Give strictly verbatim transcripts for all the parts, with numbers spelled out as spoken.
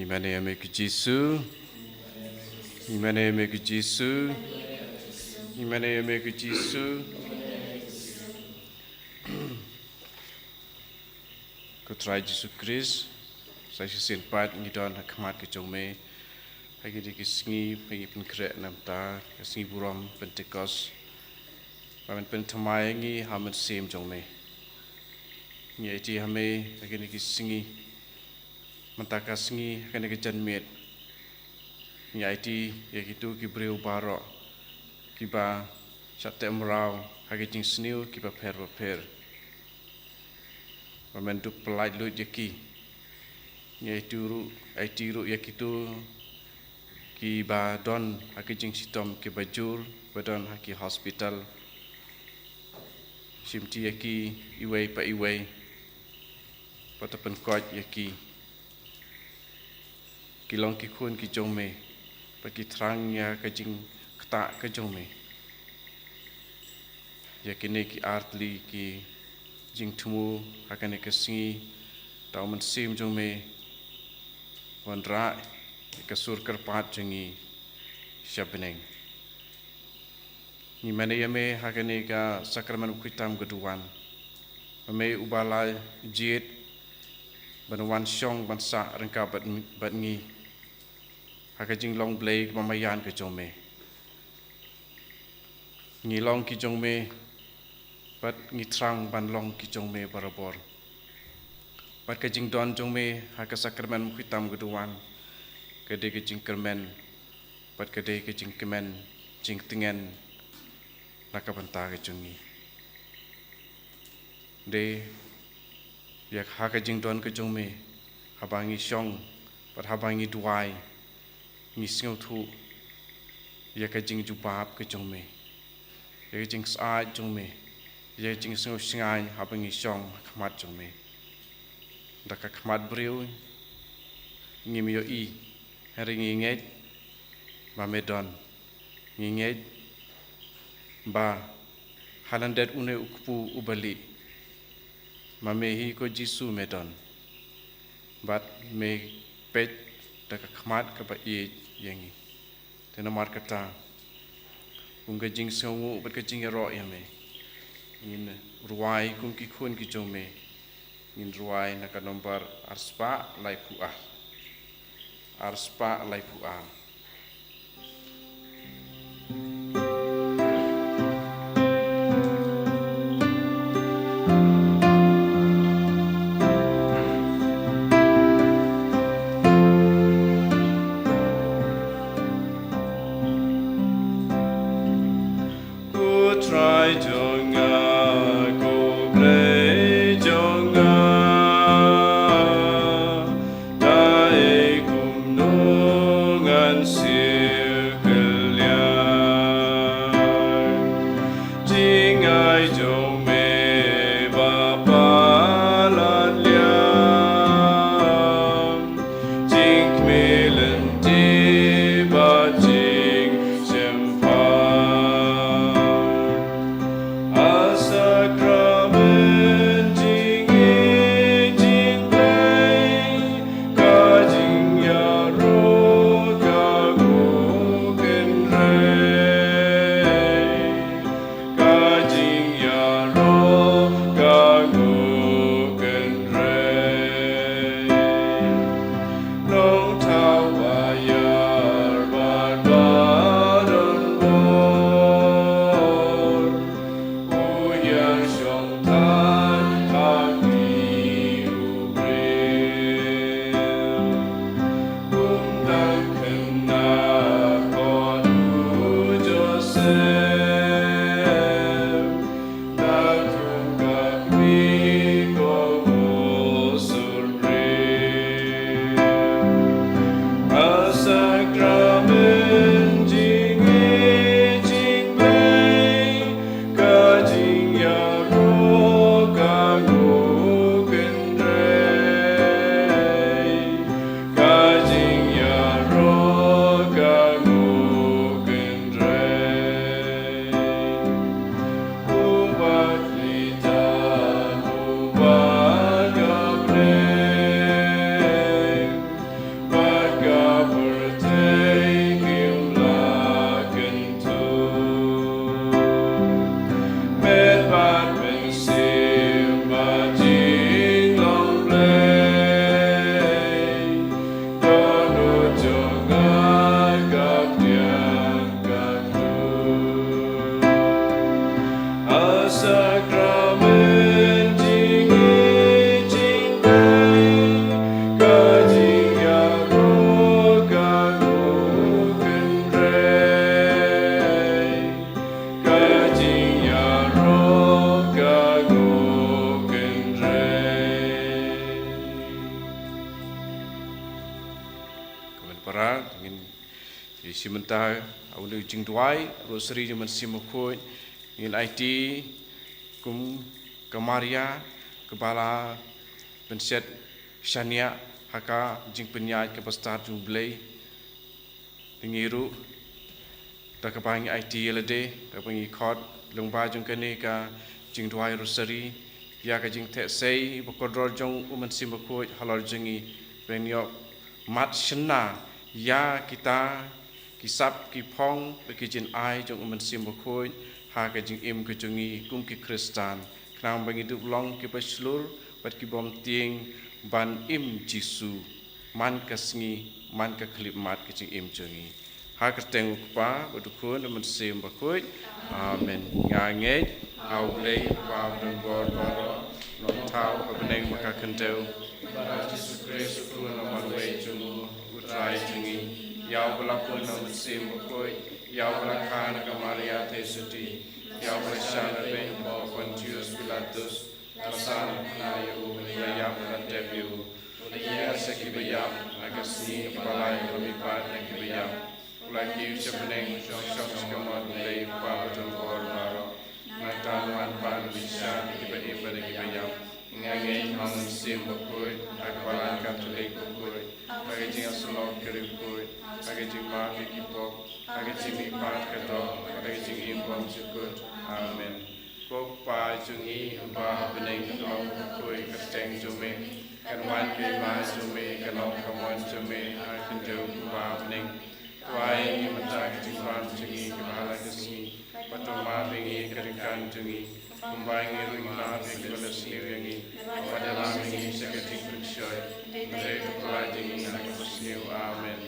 Ngin ïa me ko Jisu. Ngin ïa me ko Jisu. Ngin ïa me ko Jisu. Ko Trai Jisu Khrist, sa shisien pat ngi don ha khmat ka jong me ha kine ki sngi ba ngi pynkhreh na ka bynta ka sngi burom Pentekost, ba men pynthymmai ïa ngi ha u Mynsiem jong me. Ngi aiti ha me ha kine ki sngi, mynta ka sngi ha kane ka janmiet. Ngi aiti ïa kito ki briew baroh kiba shah teh mraw ha ki jingsniew kiba pher ba pher, ba men dup pyllait lut ïa ki. Ngi aiti ruh, aiti ruh ïa kito kiba don ha ki jingshitom kiba jur, ba don ha ki hospital. Shimti ïa ki iwei pa iwei, bad to pynkoit ïa ki. Ki long ki khun ki jong me, bad ki thrang ïa ka jingktah ka jong me. Ïa kine ki artylli ki jingthmu ha kane ka sngi, to u Mynsiem jong me un wanrah ïa ka sur kyrpad jong ngi sha bneng. Ngi mane ïa me ha kane ka sakramen bakhuid tam ka duwan. Ma me uba la jied ban wan shong ban sah ryngkat bad, bad ngi ha ka jinglong Blei kaba maïan ka jong me. Ngi long ki jong me, bad ngi thrang ban long ki jong me barabor. Bad ka jingdon jong me ha ka sakramen bakhuid tam ka duwan, ka dei ka jingkyrmen, bad ka dei ka jingkmen, jingtngen na ka bynta ka jong ngi. Dei ïa ha ka jingdon ka jong me, haba ngi shong, bad haba ngi duwai, ngi sngewthuh ïa ka jingjubab ka jong me, ïa ka jingsyaid jong me, ïa ka jingsngew shngaiñ haba ngi shong ha khmat jong me. Da ka khmat briew ngim ïohi, hynrei ngi ngeit ba me don. Ngi ngeit ba ha lyndet une u kpu uba lieh, ma me hi ko Jisu me don, bad me peit da ka khmat kaba ïeit ïa ngi. Te namar kata, kum ka jingsngewnguh bad ka jingïaroh ïa me, ngin rwai kum ki khun ki jong me. Ngin rwai na ka nombar arspah laiphew ar. Arspah laiphew ar. Ko Trai jong nga, ko Blei jong nga, dei kumno ngan siew kylliang. Jingai jong me ba palat liang, jingkhmih lynti bad jingshemphang. A sakramen jingïeit jingblei, ka jingïaroh ka nguh kynrei. Ka jingïaroh ka nguh kynrei. Nongthaw ba ïar bad ba don bor, u ïashong tang ha kti u briew. Kum dang khynnah kot u Joseph, da kum ka kmie ko Mosur briew. A sakramen jingïeit jingblei, ka jingïaroh ka nguh kynrei. Ka jingïaroh ka nguh kynrei. Da u jingduwai Rosary jong u Mynsiem Bakhuid, ngin aiti kum ka Maria kaba la pynshet shaniah ha ka jingpynïaid kaba stad jong u Blei. Te ngi ruh, da kaba ngi aiti ïa lade, da kaba ngi khot lyngba jong kane ka jingduwai Rosary ïa ka jingtheh sei bakordor jong u Mynsiem Bakhuid halor jong ngi, ban ïoh mad shynna ïa kita ki sap ki phong bad ki jingai jong u Mynsiem Bakhuid ha ka jingim ka jong ngi kum ki Khristan, khnang ba ngin dup long kiba shlur bad ki bym tieng ban im Jisu man ka sngi, man ka khyllipmat ka jingim jong ngi. Ha ka kyrteng u Kpa bad u Khun bad u Mynsiem Bakhuid. Amen. Nga ngeit ha u Blei u Kpa badonbor baroh, Nongthaw ha bneng bad ha ka khyndew, bad ha u Jisu Khrist u Khun uba marwei jong u, u Trai jong ngi, ïa uba la pun da u Mynsiem Bakhuid, ïa uba la kha na ka Maria theisotti, ïa uba la shah na beiñ hapoh Pontius Pilatus, la san, la khynnah ïa u, la ïap, la tep ïa u, u la hiar sha kiba ïap, ha ka sngi kaba lai u la mihpat na kiba ïap, u la kiew sha bneng, u shong sha ka mot u Blei u Kpa badonbor baroh. Nangta un wan pat ban bishar ïa kiba im bad ïa kiba ïap. Nga ngeit ha u Mynsiem Bakhuid, ha ka Balang Katholik bakhuid, ha ka jingïasyllok ka riewkhuid, ha ka jingmap ïa ki pop, ha ka jingmihpat ka doh, ha ka jingim bymjukut. Amen. Ko Kpa jong ngi uba ha bneng, kan long bakhuid ka kyrteng jong me, kan wan ka hima jong me, kan long ka mon jong me ha ka khyndew kumba ha bneng. To ai ïa ngi mynta ka jingbam jong ngi kaba ha la ka sngi, bad to map ïa ngi ïa ka jingkam jong ngi, kumba ngi ruh ngi map ïa kiba la sniew ïa ngi, bad ïalam ïa ngi sha ka jingpynshoi, hynrei to pyllait ïa ngi na ka basniew. Amen.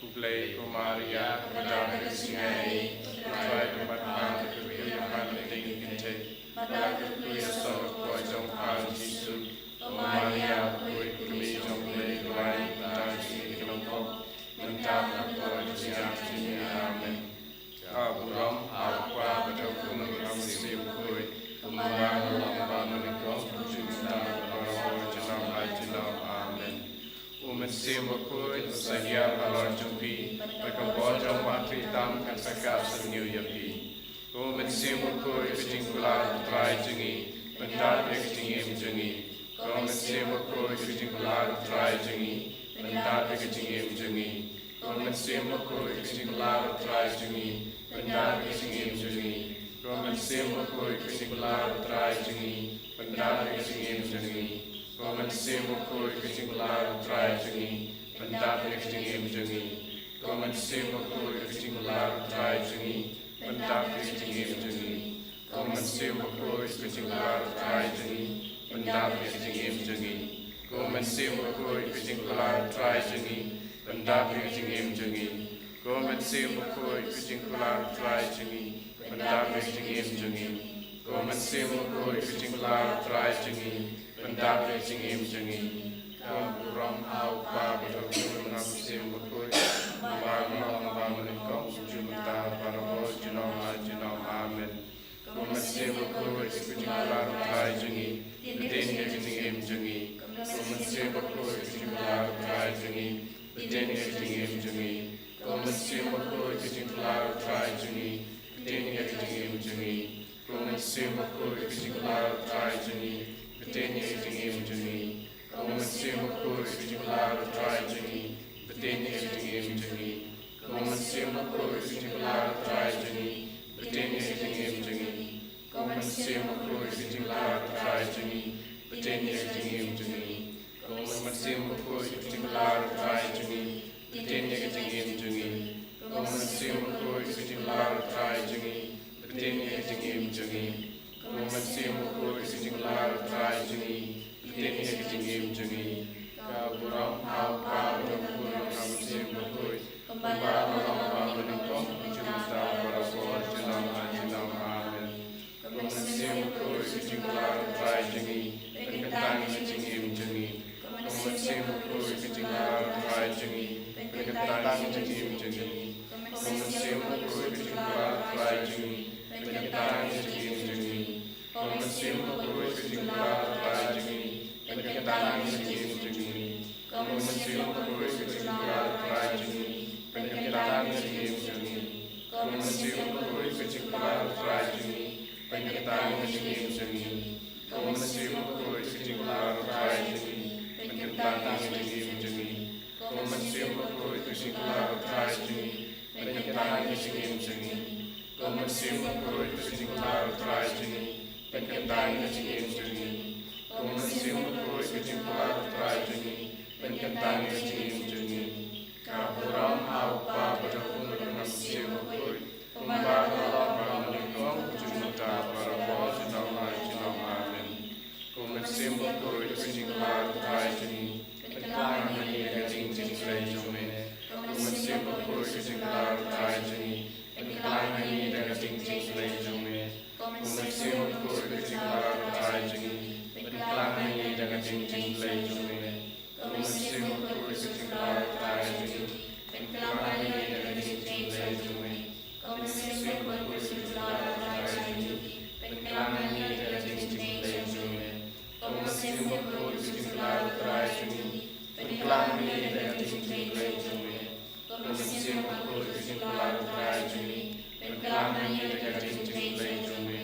U Blei, ko Maria, kaba dap da ka jingaiei, U Trai u don bad pha, la kyrkhu ïa pha na pdeng ki kynthei, bad la kyrkhu ïa u son bakhraw jong pha u Jisu. Ko Maria bakhuid, kmie jong U Blei, duwai ïa ngi kita ki nongpop, mynta bad ha ka por jong ka jingïap jong ngi. Amen. Ka burom ha u Kpa bad ha u Khun bad ha u Mynsiem Bakhuid, kumba la long, kumba mynnyngkong, kumjuh mynta, bad barabor, junom la junom. Amen. U Mynsiem Bakhuid un sa hiar halor jong phi, bad ka bor jong u Bah Treikam kan sa kah synñiew ïa phi. Ko Mynsiem Bakhuid, ka jingkular u Trai jong ngi, pyndap ïa ka jingim jong ngi. Ko Mynsiem Bakhuid, ka jingkular u Trai jong ngi, pyndap ïa ka jingim jong ngi. Ko Mynsiem Bakhuid, ka jingkular u Trai jong ngi, pyndap ïa ka jingim jong ngi. Ko Mynsiem Bakhuid, ka jingkular u Trai jong ngi, pyndap ïa ka jingim jong ngi. Ko Mynsiem Bakhuid, ka jingkular u Trai jong ngi, pyndap ïa ka jingim jong ngi. Ko Mynsiem Bakhuid, ka jingkular u Trai jong ngi, pyndap ïa ka jingim jong ngi. Ko Mynsiem Bakhuid, ka jingkular u Trai jong ngi, pyndap ïa ka jingim jong ngi. Ko Mynsiem Bakhuid, ka jingkular u Trai jong ngi, pyndap ïa ka jingim jong ngi. Ko Mynsiem Bakhuid, ka jingkular u Trai jong ngi, pyndap ïa ka jingim jong ngi. Ko Mynsiem Bakhuid, ka jingkular u Trai jong ngi, pyndap ïa ka jingim jong ngi. Ka burom ha u Kpa bad ha u Khun bad ha u Mynsiem Bakhuid, kumba la long, kumba mynnyngkong, kumjuh mynta, barabor, junom la junom. Amen. Ko Mynsiem Bakhuid, ka jingkular u Trai jong ngi, pyndiñ ïa ka jingim jong ngi. Ko Mynsiem Bakhuid, ka jingkular u Trai jong ngi, pyndiñ ïa ka jingim jong ngi. Ko Mynsiem Bakhuid, ka jingkular u Trai jong ngi, pyndiñ ïa ka jingim jong ngi. Ko Mynsiem Bakhuid, ka jingkular u Trai jong ngi, pyndiñ ïa ka jingim jong ngi. Ko Mynsiem Bakhuid, ka jingkular u Trai jong ngi, pyndiñ ïa ka jingim jong ngi. Ko Mynsiem Bakhuid, ka jingkular u Trai jong ngi, pyndiñ ïa ka jingim jong ngi. Ko Mynsiem Bakhuid, ka jingkular u Trai jong ngi, pyndiñ ïa ka jingim jong ngi. Ko Mynsiem Bakhuid, ka jingkular u Trai jong ngi, pyndiñ ïa ka jingim jong ngi. Ko Mynsiem Bakhuid, ka jingkular u Trai jong ngi, pyndiñ ïa ka jingim jong ngi. Ko Mynsiem Bakhuid, ka jingkular u Trai jong ngi, pyndiñ ïa ka jingim jong ngi. Ka burom ha u Kpa bad ha u Khun bad ha u Mynsiem Bakhuid, kumba la long, kumba mynnyngkong, kumjuh mynta, barabor, junom la junom. Amen. Ko Mynsiem Bakhuid, ka jingkular u Trai jong ngi, pynkyntang ïa ka jingim jong ngi. Ko Mynsiem Bakhuid, ka jingkular u Trai jong ngi, pynkyntang ïa ka jingim jong ngi. Ko Mynsiem Bakhuid, ka jingkular u Trai jong ngi, pynkyntang ïa ka jingim jong ngi. Ko Mynsiem Bakhuid, ka jingkular u Trai jong ngi, pynkyntang ïa ka jingim jong ngi. Ko Mynsiem Bakhuid, ka jingkular u Trai jong ngi, pynkyntang ïa ka jingim jong ngi. Pynkyntang ïa ka jingim jong ngi. Ko Mynsiem Bakhuid ka jingkylla U Trai jong ngi, pynkyntang ïa ka jingim jong ngi. Ko Mynsiem Bakhuid ka jingkylla U Trai jong ngi, pynkyntang ïa ka jingim jong ngi. Ko Mynsiem Bakhuid ka jingkylla U Trai jong ngi, pynkyntang ïa ka jingim jong ngi. Ko Mynsiem Bakhuid ka jingkylla U Trai jong ngi, pynkyntang ïa ka jingim jong ngi. Ka burom ha U Kpa bad ha U Khun bad ha U Mynsiem Bakhuid. Kumba ka la long, ba ha u nyngkong, u junom, barabor, junom lai junom. Amen. Ko Mynsiem Bakhuid ka jingkylla U Trai jong ngi, pynkylla ïa ngi da ka jingjinglei jong me. Ko Mynsiem Bakhuid ka jingkylla U Trai jong ngi, pynkylla ïa ngi da ka jingjinglei jong me. Ko Mynsiem Bakhuid ka jingkylla U Trai jong ngi, pynkylla ïa ngi da ka jingjinglei jong me. Ko Mynsiem Bakhuid ka jingkylla U Trai jong ngi, pynkylla ïa ngi da ka jingjinglei jong me. Ko Mynsiem Bakhuid ka jingkylla U Trai jong ngi, pynkylla ïa ngi da ka jingjinglei jong me. Ko Mynsiem Bakhuid ka jingkylla U Trai jong ngi, pynkylla ïa ngi da ka jingjinglei jong me. Ko Mynsiem Bakhuid ka jingkylla U Trai jong ngi, pynkylla ïa ngi da ka jingjinglei jong me.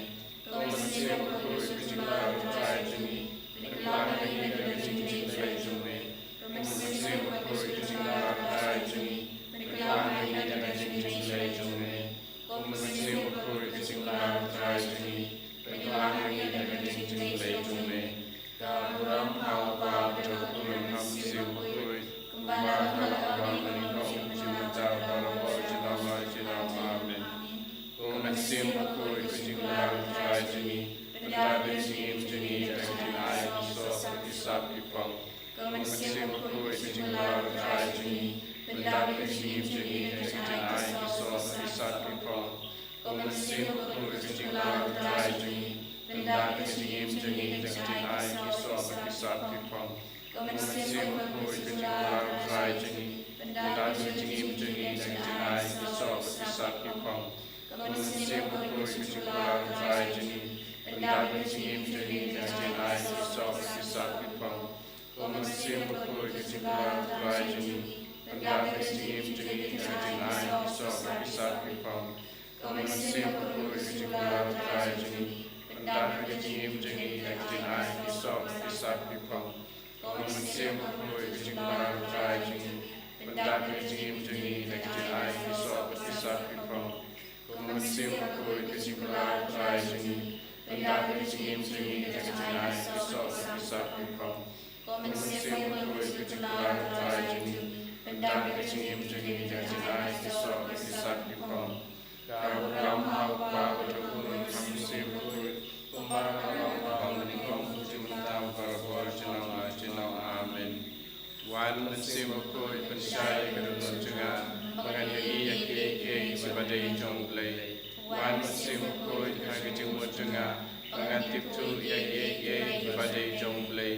Ko Mynsiem Bakhuid ka jingkylla U Trai jong ngi, pynkylla ïa ngi da ka jingjinglei jong me. Ko Mynsiem Bakhuid ka jingkylla U Trai jong ngi, pynkylla ïa ngi da ka jingjinglei jong me. Ko Mynsiem Bakhuid ka jingkylla U Trai jong ngi, pynkylla ïa ngi da ka jingjinglei jong me. Ka burom ha U Kpa bad ha U Khun bad ha U Mynsiem Bakhuid, kumba ka la long, ba ha u nyngkong, u junom, barabor, junom lai junom. Amen. Ko Mynsiem Bakhuid ka jingkylla U Trai jong ngi, pyndap ïa ka jingim jong ngi da ka jingai ki sop bad ki sap ki phong. Ko Mynsiem Bakhuid ka jingkylla U Trai jong ngi, pyndap ïa ka jingim jong ngi da ka jingai ki sop bad ki sap ki phong. Ko Mynsiem Bakhuid ka jingkylla U Trai jong ngi, pyndap ïa ka jingim jong ngi da ka jingai ki sop bad ki sap ki phong. Ko Mynsiem Bakhuid ka jingkylla U Trai jong ngi, pyndap ïa ka jingim jong ngi da ka jingai ki sop bad ki sap ki phong. Ko Mynsiem Bakhuid ka jingkylla U Trai jong ngi, pyndap ïa ka jingim jong ngi da ka jingai ki sop bad ki sap ki phong. Ko Mynsiem Bakhuid ka jingkylla U Trai jong ngi, pyndap ïa ka jingim jong ngi da ka jingai ki sop bad ki sap ki phong. Ko Mynsiem Bakhuid ka jingkylla U Trai jong ngi, pyndap ïa ka jingim jong ngi da ka jingai ki sop bad ki sap ki phong. Ko Mynsiem Bakhuid ka jingkylla U Trai jong ngi, pyndap ïa ka jingim jong ngi da ka jingai ki sop bad ki sap ki phong. Ko Mynsiem Bakhuid ka jingkylla U Trai jong ngi, pyndap ïa ka jingim jong ngi da ka jingai ki sop bad ki sap ki phong. Ko Mynsiem Bakhuid ka jingkylla U Trai jong ngi, pyndap ïa ka jingim jong ngi da ka jingai ki sop bad ki sap ki phong. Ka burom ha U Kpa bad ha U Khun bad ha U Mynsiem Bakhuid, kumba ka la long, ba ha u nyngkong, u junom, mynta, barabor, junom lai junom. Amen. Wan Mynsiem Bakhuid, pynshai ïa ka dohnud jong nga, ba ngan ïohi ïa kiei kiei kiba dei jong U Blei. Wan Mynsiem Bakhuid, ha ka jingmut jong nga, ba ngan tip thuh ïa kiei kiei kiba dei jong U Blei.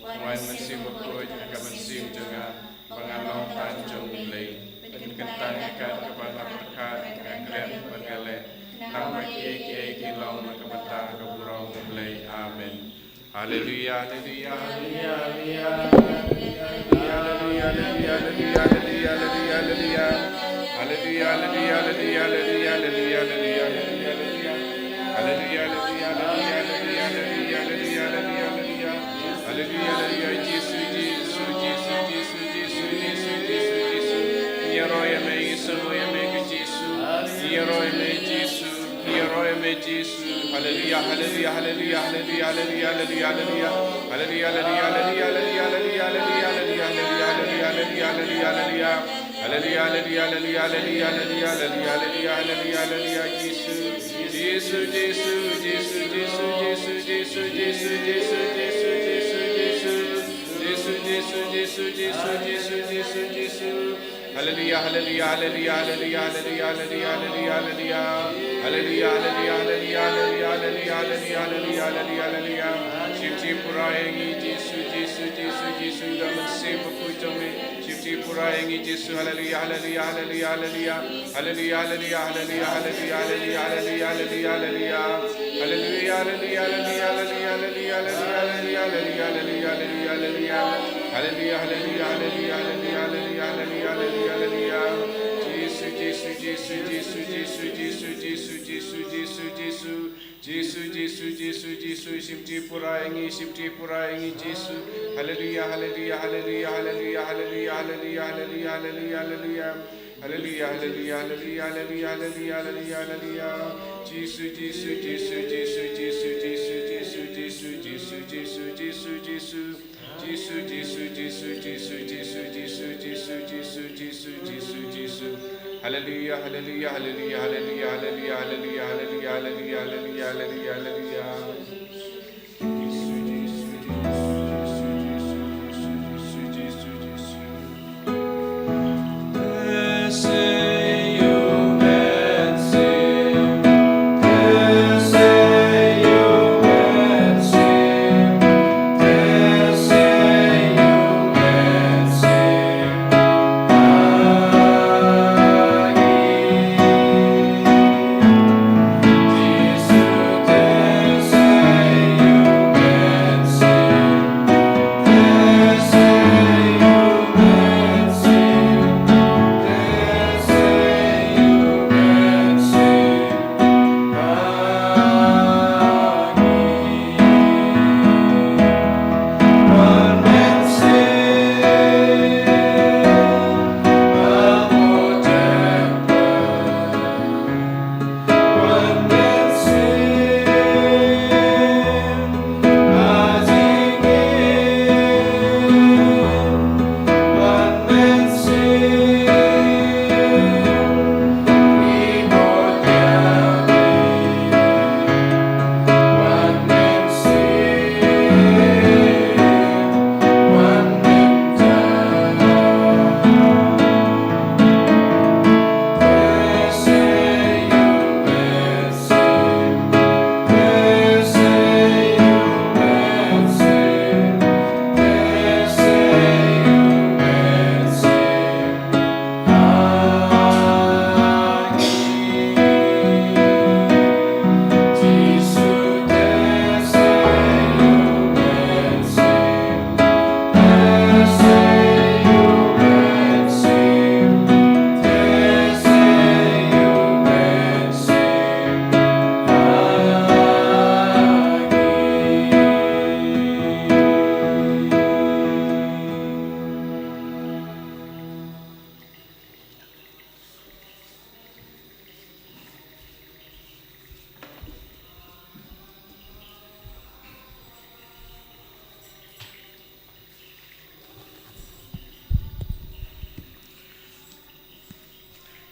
Wan Mynsiem Bakhuid, ha ka mynsiem jong nga, ba ngan long tang jong U Blei. Pynkyntang ïa kat kaba nga pyrkhat, nga kren bad nga leh, khnang ba kiei kiei ki long na ka bynta ka burom U Blei. Amen. Haleluya, haleluya, haleluya, haleluya. Haleluya, haleluya, haleluya, haleluya. Haleluya, haleluya, haleluya, haleluya. Haleluya, haleluya, Jisu, Jisu, Jisu. Ngi ïaroh ïa me, Jisu, ïa me ka Jisu. Ngi ïaroh ïa me, Jisu. Ngi ïaroh ïa me, Jisu. Haleluya, haleluya, haleluya, haleluya. Haleluya, haleluya, haleluya, haleluya, haleluya. Haleluya, haleluya, haleluya, haleluya, haleluya. Jisu, Jisu, Jisu. Jisu, Jisu, Jisu. Haleluya, haleluya, haleluya. Haleluya, haleluya, haleluya, haleluya. Haleluya, haleluya, haleluya, haleluya. Shim, shim pura ïa ngi Jisu, Jisu, Jisu, Jisu, da u Mynsiem Bakhuid jong me. Shim, shim pura ïa ngi Jisu. Haleluya, haleluya, haleluya, haleluya. Haleluya, haleluya, haleluya, haleluya. Haleluya, haleluya, haleluya, haleluya. Haleluya, haleluya, haleluya, haleluya. Haleluya, haleluya, haleluya, haleluya, haleluya, haleluya. Haleluya, haleluya, haleluya, haleluya, haleluya, haleluya, haleluya. Jisu, Jisu, Jisu. Jisu, Jisu, Jisu, Jisu, shim jingpura ïa ngi, shim jingpura ïa ngi, Jisu. Haleluya, haleluya, haleluya, haleluya, haleluya, haleluya, haleluya, haleluya, haleluya. Haleluya, haleluya, haleluya, haleluya, haleluya, haleluya, haleluya. Jisu, Jisu, Jisu, Jisu, Jisu, Jisu, Jisu, Jisu, Jisu, Jisu, Jisu. Jisu, Jisu, Jisu, Jisu, Jisu, Jisu, Jisu, Jisu, Jisu, Jisu, Jisu. Haleluya, haleluya, haleluya, haleluya, haleluya, haleluya, haleluya, haleluya, haleluya, haleluya, haleluya. Jisu, Jisu, Jisu, Jisu, Jisu, Jisu, Jisu, Jisu.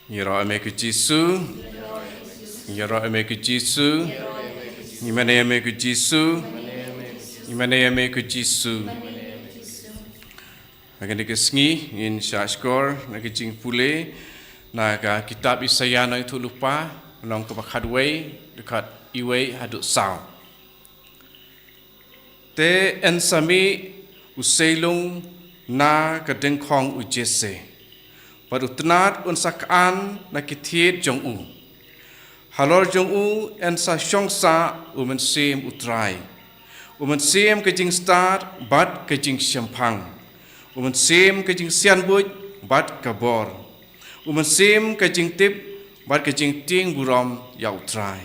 Ngi ïaroh ïa me ko Jisu. Ngi ïaroh ïa me ko Jisu. Ngi mane ïa me ko Jisu. Ngi mane ïa me ko Jisu. Ha kane ka sngi ngin shah shkor na ka jingpule na ka kitab Isaïah, nongïathuhlypa, lynnong kaba khatwei, dkhot iwei haduh saw. Te yn sa mih u seilung na ka dyngkhong u Jesse, bad u tnat un sa khan na ki thied jong u. Halor jong u yn sa shong sah u Mynsiem U Trai, u Mynsiem ka jingstad bad ka jingshemphang, u Mynsiem ka jingsianbuit bad ka bor, u Mynsiem ka jingtip bad ka jingtieng burom ïa U Trai.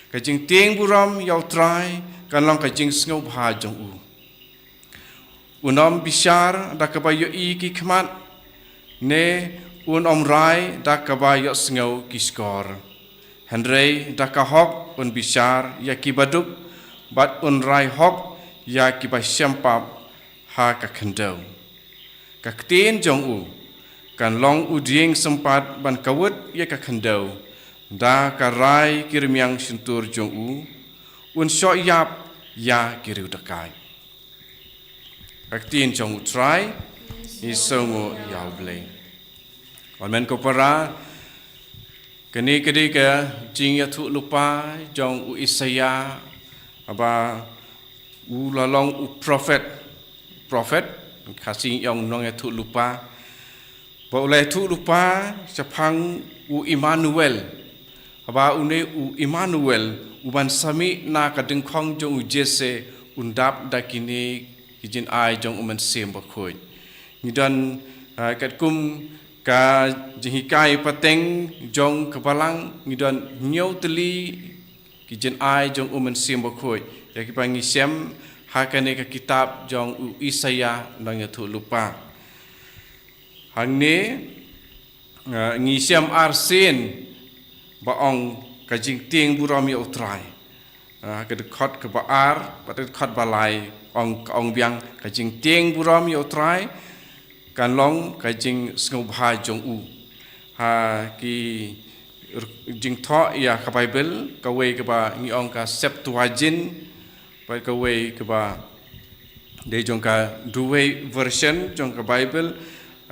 Ka jingtieng burom ïa U Trai kan long ka jingsngewbha jong u. Un ym bishar da kaba ïohi ki khmat, ne un ym rai da kaba ïohsngew ki shkor. Hynrei da ka hok un bishar ïa ki baduk, bad un rai hok ïa ki ba shempap ha ka khyndew. Ka ktien jong u kan long u dieng sympat ban kawut ïa ka khyndew, da ka rai ki rmiang shyntur jong u, un shoh ïap ïa ki riewdakaid. Ka ktien jong U Trai. Ngi sngewnguh ïa U Blei. Amen ko para. Kane ka dei ka jingïathuhlypa jong u Isaïah, haba u la long u prophet. Prophet, Khasi ong nongïathuhlypa. Ba u la ïathuhlypa shaphang u Immanuel. Haba une u Immanuel, u ban sa mih na ka dyngkhong jong u Jesse, un dap da kine ki jingai jong u Mynsiem Bakhuid. Ngi don, ah, katkum ka jinghikai pateng jong ka Balang, ngi don hynñiew tylli ki jingai jong u Mynsiem Bakhuid, ïa kiba ngi shem ha kane ka kitab jong u Isaïah nongïathuhlypa. Hangne, eh, ngi shem arsien ba ong ka jingtieng burom ïa u Trai. Ah, ka dkhot kaba ar, bad ka dkhot ba lai, ong, ka ong biang ka jingtieng burom ïa u Trai kan long ka jingsngewbha jong u. Ha ki r-, jingthoh ïa ka Baibl, kawei kaba ngi ong ka Septuagint, bad kawei kaba dei jong ka Douay version jong ka Baibl,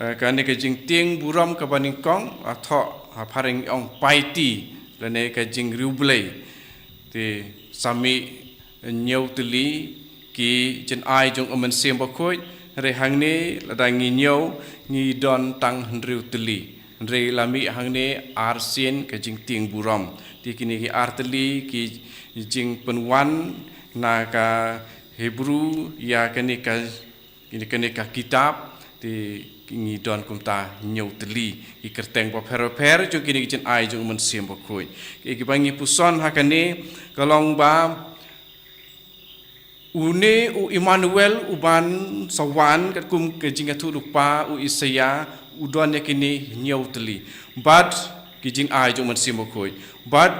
eh, kane ka jingtieng burom kaba nyngkong, ah, thoh ha phareng ong Piety, lane ka jingriewblei. Te sa mih hynñiew tylli ki jingai jong u Mynsiem Bakhuid, hynrei hangne lada ngi ñiew ngi don tang hynriew tylli. Hynrei la mih hangne arsien ka jingtieng burom. Te kine ki ar tylli ki jingpynwan na ka Hebru ïa kane ka, kane, kane ka kitab, te ngi don kumta hynñiew tylli ki kyrteng bapher bapher jong kine ki jingai jong u Mynsiem Bakhuid. Ki, kiba ngi puson ha kane ka long ba une u Immanuel uban sa wan katkum ka jingïathuhlypa u Isaïah u don ïa kine hynñiew tylli. Bad ki jingai jong u Mynsiem Bakhuid. Bad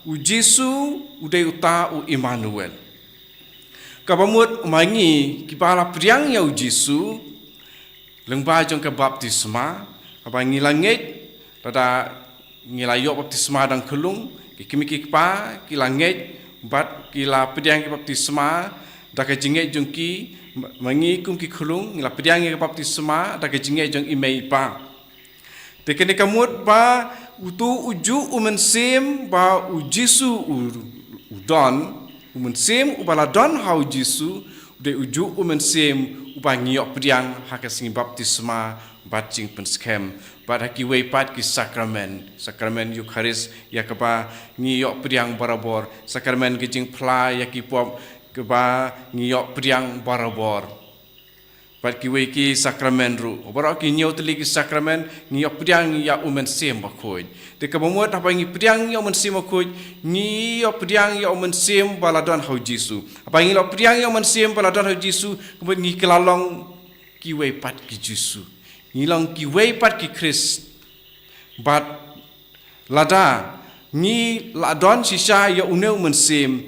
u Jisu u dei uta u Immanuel. Kaba mut ma ngi kiba la pdiang ïa u Jisu lyngba jong ka baptisma, haba ngi la ngeit, lada ngi la ïoh baptisma dang khyllung, ki kmie ki kpa ki la ngeit bad ki la pdiang ka baptisma da ka jingngeit jong ki, ma ngi kum ki khyllung ngi la pdiang ïa ka baptisma da ka jingngeit jong i mei i pa. Te kane ka mut ba uto u juh u Mynsiem ba u Jisu u, u don, u Mynsiem uba la don ha u Jisu, u dei u juh u Mynsiem uba ngi ïoh pdiang ha ka sngi baptisma bad jingpynskhem, bad ha kiwei pat ki sakramen, sakramen Eukharist ïa kaba ngi ïoh pdiang barabor, sakramen ka jingphla ïa ki pop kaba ngi ïoh pdiang barabor. Bad kiwei ki sakramen ruh. Baroh ki hynñiew tylli ki sakramen, ngi ïoh pdiang ïa u Mynsiem Bakhuid. Te kaba mut haba ngi pdiang ïa u Mynsiem Bakhuid, ngi ïoh pdiang ïa u Mynsiem ba la don ha u Jisu. Haba ngi ïoh pdiang ïa u Mynsiem ba la don ha u Jisu, ka mut ngi kylla long kiwei pat ki Jisu. Ngi long kiwei pat ki Khrist. Bad lada ngi la don shisha ïa une u Mynsiem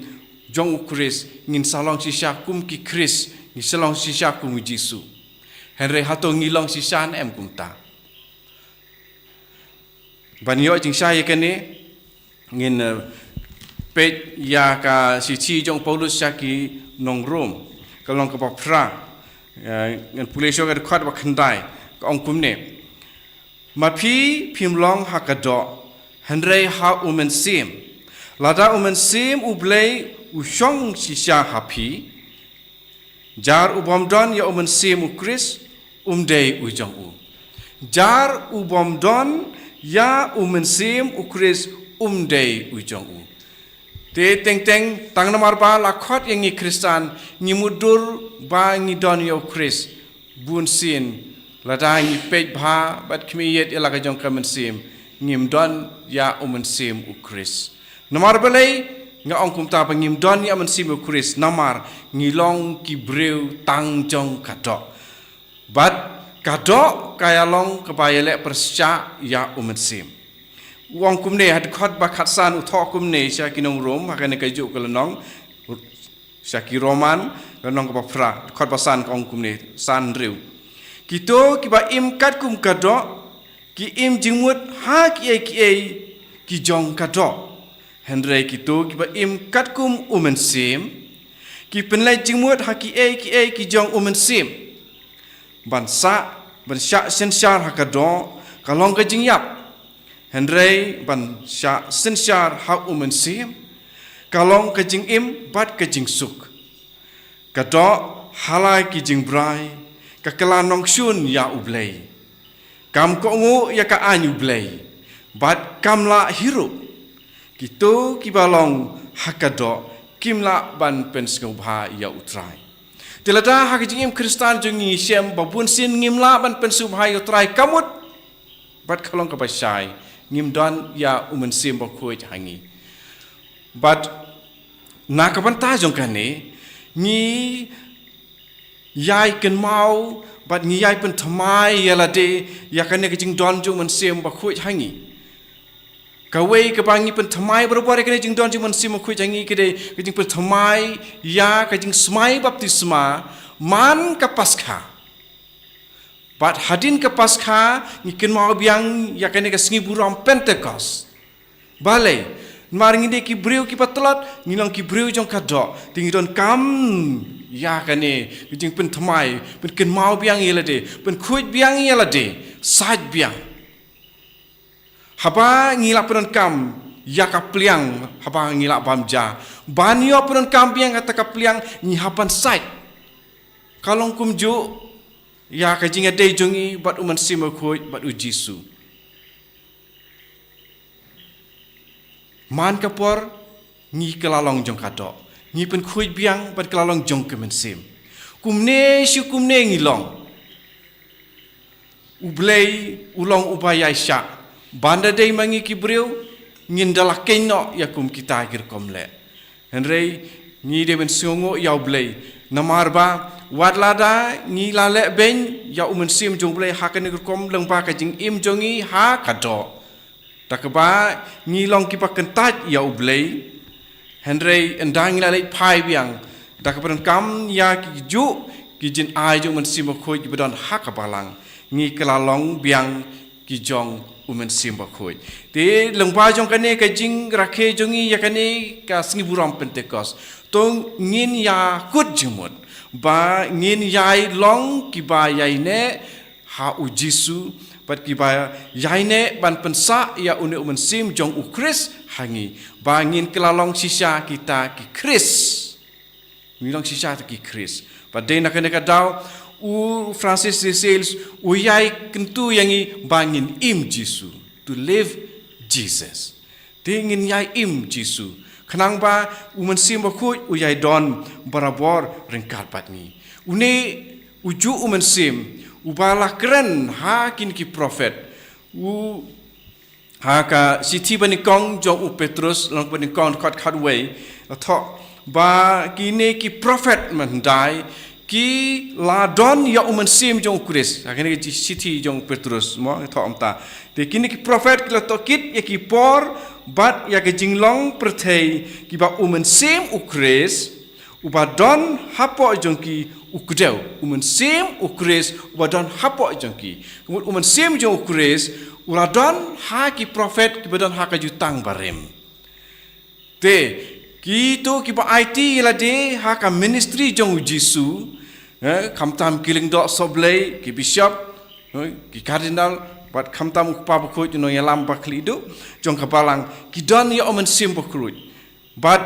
jong u Khrist, ngin sa long shisha kum ki Khrist, ngin sa long shisha kum u Jisu. Hynrei hato ngi long shisha ne em kumta? Ban ïoh jingshai ïa kane, ngin, eh, peit ïa ka shithi jong u Paulus sha ki nong Rom, ka lynnong kaba phra, eh, ngin pule shuwa ka dkhot ba khyndai, ka ong kumne. Ma phi phim long ha ka doh, hynrei ha u Mynsiem. Lada u Mynsiem u Blei u shong shisha ha phi, jar u bym don ïa u Mynsiem u Khrist, um dei u jong u. Jar u bym don ïa u Mynsiem u Khrist, um dei u jong u. Te teng teng, tang namar ba la khot ïa ngi Khristan, ngi mutdur ba ngi don ïa u Khrist. Bunsien, lada ngi peit bha bad khmih ïeit ïa la ka jong ka mynsiem, ngim don ïa u Mynsiem u Khrist. Namar balei nga ong kumta ba ngim don ïa u Mynsiem u Khrist? Namar ngi long ki briew tang jong ka doh. Bad ka doh ka ïa long kaba ïaleh pyrshah ïa u Mynsiem. U ong kumne, ha dkhot ba khatsan u thoh kumne sha ki nong Rom, ha kane kajuh ka lynnong, sha ki Roman, lynnong kaba phra, dkhot ba san ka ong kumne, san hynriew. Kito kiba im katkum ka doh, ki im jingmut ha kiei kiei ki jong ka doh. Hynrei kito kiba im katkum u Mynsiem, ki pynleit jingmut ha kiei kiei ki jong u Mynsiem. Ban sah, ban shah synshar ha ka doh, ka long ka jingïap. Hynrei ban shah synshar ha u Mynsiem, ka long ka jingim bad ka jingsuk. Ka doh ha la ki jingbrai, ka kylla nongshun ïa u Blei. Kam kohnguh ïa ka aiñ u Blei, bad kam lah hi ruh. Kito kiba long ha ka doh, kim lah ban pynsngewbha ïa u Trai. Te lada ha ka jingim Khristan jong ngi shem ba bunsien ngim lah ban pynsngewbha ïa u Trai, ka mut bad ka long kaba shai, ngim don ïa u Mynsiem Bakhuid ha ngi. Bad Na ka bynta jong kane, ngi ïai kynmaw bad ngi ïai pynthymmai ïa lade ïa kane ka jingdon jong u Mynsiem Bakhuid ha ngi. Kawei kaba ngi pynthymmai barabor ïa kane ka jingdon jong u Mynsiem Bakhuid ha ngi ka dei ka jingpynthymmai ïa ka jingsmai baptisma man ka Paskha. Bad hadien ka Paskha ngi kynmaw biang ïa kane ka sngi burom Pentekost. Balei? Namar ngi dei ki briew kiba tlot, ngi long ki briew jong ka doh, te ngi donkam ïa kane ka jingpynthymmai, pynkynmaw biang ïa lade, pynkhuid biang ïa lade, sait biang. Haba ngi la pyndonkam ïa ka pliang, haba ngi la bam ja, ban ïoh pyndonkam biang kata ka pliang, ngi hap ban sait. Ka long kumjuh ïa ka jingïadei jong ngi bad u Mynsiem Bakhuid bad u Jisu. Man ka por ngi ka la long jong ka doh, ngi pynkhuid biang bad ka la long jong ka mynsiem. Kumne shi kumne ngi long. U Blei u long uba ïaishah. Ban da dei ma ngi ki briew, ngin da la kynnoh ïa kum kita ki rukom leh. Hynrei ngi dei ban sngewnguh ïa u Blei. Namar ba wat lada ngi la leh beiñ ïa u Mynsiem jong u Blei ha kane ka rukom lyngba ka jingim jong ngi ha ka doh, da kaba ngi long kiba kyntait ïa u Blei. Hynrei ynda ngi la leit phai biang, da kaba donkam ïa kijuh ki jingai jong u Mynsiem Bakhuid kiba don ha ka balang, ngi ka la long biang ki jong u Mynsiem Bakhuid. Te lyngba jong kane ka jingrakhe jong ngi ïa kane ka sngi burom Pentekost, to ngin ïa kut jingmut ba ngin ïai long kiba ïaineh ha u Jisu, bad kiba ïaineh ban pynsah ïa une u Mynsiem jong u Khrist ha ngi, ba ngin ka la long shisha kita ki Khrist. Ngi long shisha kita ki Khrist. Bad dei na kane ka daw u Francis de Sales u ïai kyntu ïa ngi ba ngin im Jisu, to live Jesus. Te ngin ïai im Jisu, khnang ba u Mynsiem Bakhuid u ïai don barabor ryngkat bad ngi. Une ujuh u Mynsiem uba la kren ha kine ki prophet, u ha ka shithi banyngkong jong u Petrus, lynnong banyngkong, dkhot khatwei, la thoh ba kine ki prophet mynhyndai ki la don ïa u Mynsiem jong u Khrist. Ha kane ka shithi jong u Petrus, mo, la thoh kumta. Te kine ki prophet ki la tohkit ïa ki por bad ïa ka jinglong pyrthei kiba u Mynsiem u Khrist uba don hapoh jong ki u kdew. U Mynsiem u Khrist uba don hapoh jong ki. Ka mut u Mynsiem jong u Khrist u la don ha ki prophet kiba don ha ka Jutang Barim. Te kito kiba aiti ïa lade ha ka ministry jong u Jisu, eh, khamtam ki lyngdoh sohblei, ki bishop, eh, ki cardinal, bad khamtam u Kpa Bakhuid, u nongïalam bakhlieh duh jong ka balang, ki don ïa u Mynsiem Bakhuid. Bad,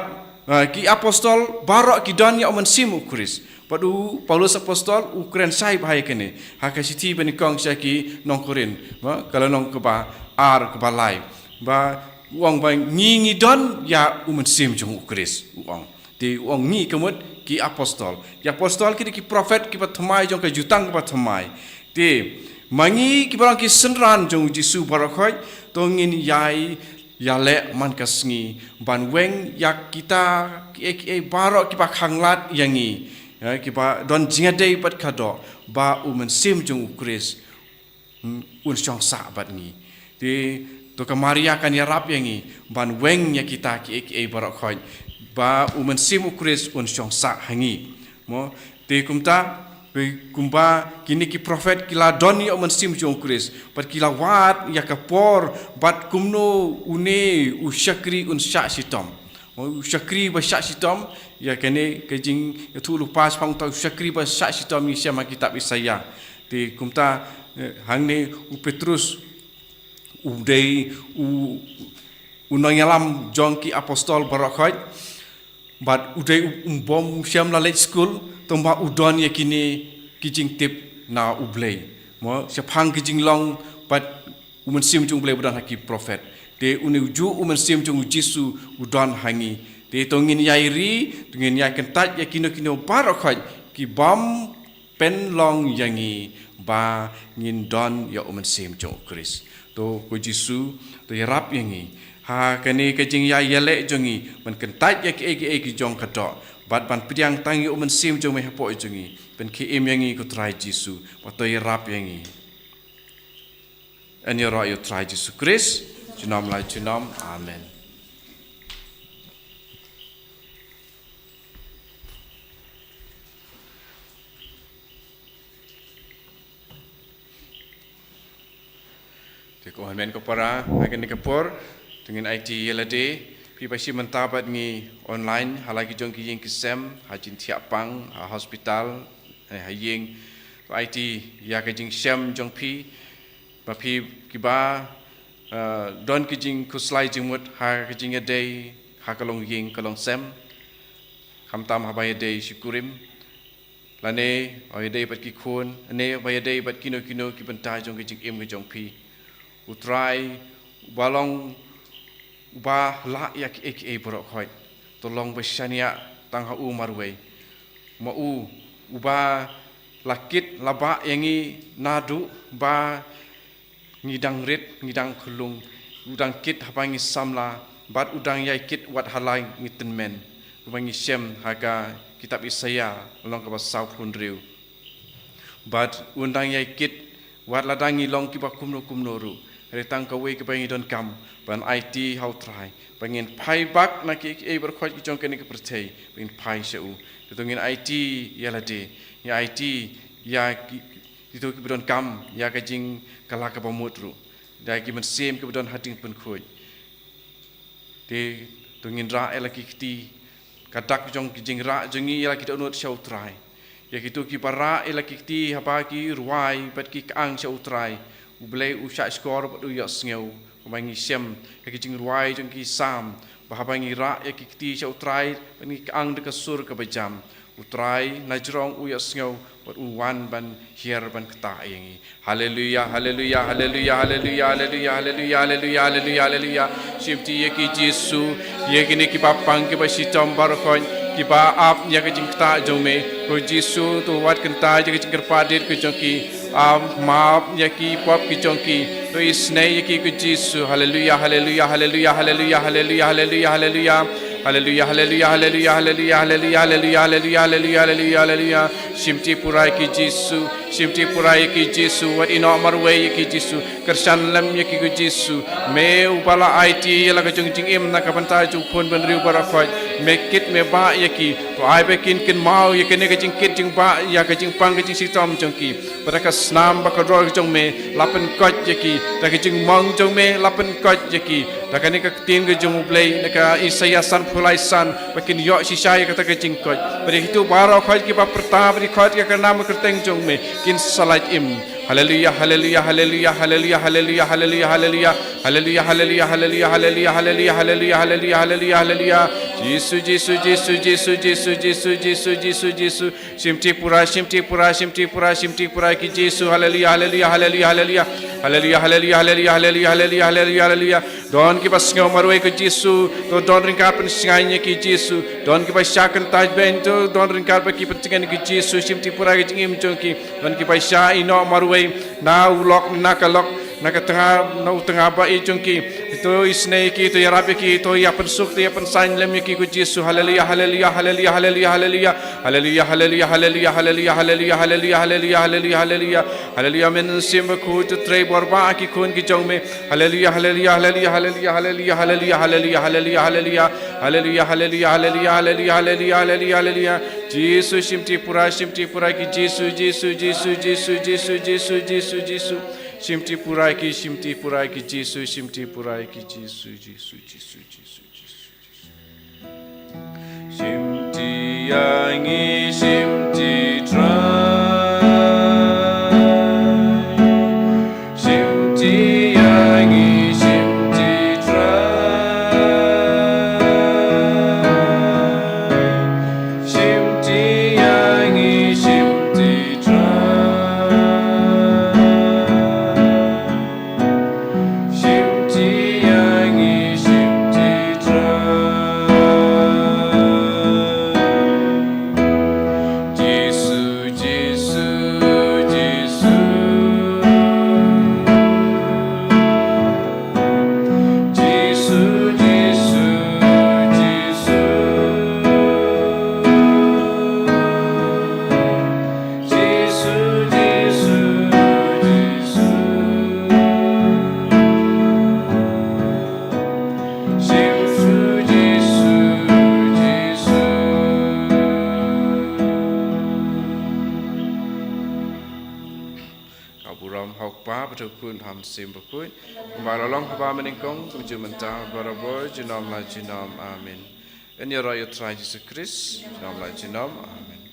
eh, ki apostol baroh ki don ïa u Mynsiem u Khrist. Bad u Paulus apostol u kren shai bha ïa kane ha ka shithi banyngkong sha ki nong Korinth, ba, ka lynnong kaba ar, kaba lai, ba u ong ba ngi, ngi don ïa u Mynsiem jong u Khrist, u ong. Te u ong ngi ka mut ki apostol. Ki apostol ki dei ki prophet kiba thymmai jong ka Jutang kaba thymmai. Te ma ngi kiba long ki synran jong u Jisu baroh khoit, to ngin ïai ïaleh man ka sngi ban weng ïa kita kiei kiei baroh kiba khanglad ïa ngi, ïa, kiba don jingïadei bad ka doh, ba u Mynsiem jong u Khrist, hmm, un shong sah bad ngi. Te to ka Maria kan ïarap ïa ngi ban weng ïa kita kiei kiei baroh khoit, ba u Mynsiem u Khrist un shong sah ha ngi. Mo, te kumta, kumba kine ki prophet ki la don ïa u Mynsiem jong u Khrist, bad ki la wad ïa ka por bad kumno une u shakri un shah shitom. Mo, u shakri ba shah shitom, ïa kane ka jingïathuhlypa shaphang uta u shakri ba shah shitom ngi shem ha kitab Isaïah. Te kumta, eh, hangne u Petrus u dei u, u nongïalam jong ki apostol baroh khoit. Bad u dei u, um bym shym la leit skul, tangba u don ïa kine ki jingtip na u Blei. Mo, shaphang ki jinglong bad u Mynsiem jong u Blei ba don ha ki prophet. Te une ujuh u Mynsiem jong u Jisu u don ha ngi. Te to ngin ïai ri, to ngin ïai kyntait ïa kino kino baroh khoit ki bym pynlong ïa ngi ba ngin don ïa u Mynsiem jong u Khrist. To ko Jisu, to ïarap ïa ngi Ha kane ka jingïaleh jong ngi, ban kyntait ïa kiei kiei ki jong ka doh, bad ban pdiang tang ïa u Mynsiem jong me hapoh jong ngi, ban khie im ïa ngi ko Trai Jisu, bad to ïarap ïa ngi. Yn ïaroh ïa u Trai Jisu Khrist, junom la junom. Amen. Te ko hynmen ko para, ha kane ka por, to ngin aiti ïa lade, phi ba shim bynta bad ngi online, ha la ki jong ki ïing ki sem, ha jingthiah pang, ha hospital, eh, ha ïing, to aiti ïa ka jingshem jong phi, ba phi kiba, eh, don ki jingkhuslai jingmut, ha ka jingïadei, ha ka longïing, ka longsem, khamtam haba ïadei shi kurim, lane, haba ïadei bad ki khun, lane, haba ïadei bad kino kino ki bynta jong ki jingim ki jong phi. U Trai, uba long, uba lah ïa kiei kiei baroh khoit. To long ba shaniah tang ha u marwei. Ma u, uba la kit la bah ïa ngi naduh ba ngi dang rit, ngi dang khyllung, u dang kit haba ngi samla, bad u dang ïai kit wat ha la ngi tymmen, uba ngi shem ha ka kitab Isaïah, lynnong kaba sawphew hynriew. Bad un dang ïai kit, wat la dang ngi long kiba kumno kumno ruh, hynrei tang kawei kaba ngi donkam, ban aiti ha u Trai, ba ngin phai bak na kiei kiei baroh khoit ki jong kane ka pyrthei, ba ngin phai sha u. Te to ngin aiti ïa lade, ngin aiti ïa ki, kito kiba donkam ïa ka jingkylla kaba mut ruh, da ki mynsiem kiba don ha ding pynkhuid. Te to ngin rah ïa la ki kti, ka dak jong ki jingrah jong ngi ïa la ki dohnud sha u Trai. Ïa kito kiba rah ïa la ki kti haba ki rwai bad ki kyang sha u Trai, u Blei u shahshkor bad u ïohsngew. Kumba ngi shem ïa ki jingrwai jong ki Salm, ba haba ngi rah ïa ki kti sha u Trai bad ngi kyang da ka sur kaba jam, u Trai na jrong u ïohsngew bad u wan ban hiar ban ktah ïa ngi. Haleluya, haleluya, haleluya, haleluya, haleluya, haleluya, haleluya, haleluya, haleluya. Shimti ïa ki Jisu, ïa kine kiba pang kiba shitom baroh khoit, kiba ap ïa ka jingktah jong me. Ko Jisu, to wat kyntait ïa ka jingkyrpad ka jong ki. Ap map ïa ki pop ki jong ki. To isynei ïa ki ko Jisu. Haleluya, haleluya, haleluya, haleluya, haleluya, haleluya, haleluya. Haleluya, haleluya, haleluya, haleluya, haleluya, haleluya, haleluya, haleluya, haleluya, haleluya. Shimti pura ïa ki Jisu, shimti pura ïa ki Jisu, wat ïehnoh marwei ïa ki Jisu, kyrshan lem ïa ki ko Jisu. Me uba la aiti ïa la ka jong jingim na ka bynta jong u khun bynriew baroh khoit, me kit me bah ïa ki, to ai ba kin kynmaw ïa kane ka jingkit jingbah, ïa ka jingpang ka jingshitom jong ki. Bad da ka snam bakordor jong me, la pynkoit ïa ki, da ka jingmong jong me, la pynkoit ïa ki. Da kane ka ktien ka jong U Blei, na ka Isaïah sanphew lai san, ba kin ïoh shisha ïa kata ka jingkoit. Bad ïa kito baroh khoit kiba pyrta bad ïa khoit ïa ka nam kyrteng jong me, kin sa lait im. Haleluya, haleluya, haleluya, haleluya, haleluya, haleluya, haleluya. Haleluya, haleluya, haleluya, haleluya, haleluya, haleluya, haleluya, haleluya, haleluya. Jisu, Jisu, Jisu, Jisu, Jisu, Jisu, Jisu, Jisu, Jisu. Shimti pura, shimti pura, shimti pura, shimti pura ki Jisu. Haleluya, haleluya, haleluya, haleluya. Haleluya, haleluya, haleluya, haleluya, haleluya, haleluya, haleluya. Don kiba sngew marwei ki Jisu, to don ryngkat pynshngaiñ ïa ki Jisu. Don kiba shah kyntait beiñ, to don ryngkat bad ki pyntngen ki Jisu. Shimti pura ki jingim jong ki. Don kiba shah ïehnoh marwei na u lok, na ka lok, na ka tnga, na u tnga ba-ïeit jong ki. To isynei ïa ki, to ïarap ïa ki, to ïa pynsuk, to ïa pynshaiñ lem ïa ki ko Jisu. Haleluya, haleluya, haleluya, haleluya, haleluya. Haleluya, haleluya, haleluya, haleluya, haleluya, haleluya, haleluya, haleluya, haleluya. Haleluya, Mynsiem Bakhuid, to trei bor ba ki khun ki jong me. Haleluya, haleluya, haleluya, haleluya, haleluya, haleluya, haleluya, haleluya, haleluya. Haleluya, haleluya, haleluya, haleluya, haleluya, haleluya, haleluya. Jisu, shimti pura, shimti pura ki Jisu, Jisu, Jisu, Jisu, Jisu, Jisu, Jisu, Jisu. Shimti pura ki, shimti pura ki Jisu, shimti pura ki Jisu, Jisu, Jisu, Jisu, Jisu. Shimti ïa ngi, shimti Trai. Shimti ïa ngi, shimti Trai. Shimti ïa ngi, shimti Trai. Shimti ïa ngi, shimti Trai. Bad ha u Khun bad ha u Mynsiem Bakhuid, kumba la long ha kaba mynnyngkong, kumjuh mynta, barabor, junom la junom. Amen. Yn ïaroh ïa u Trai Jisu Khrist junom la junom. Amen.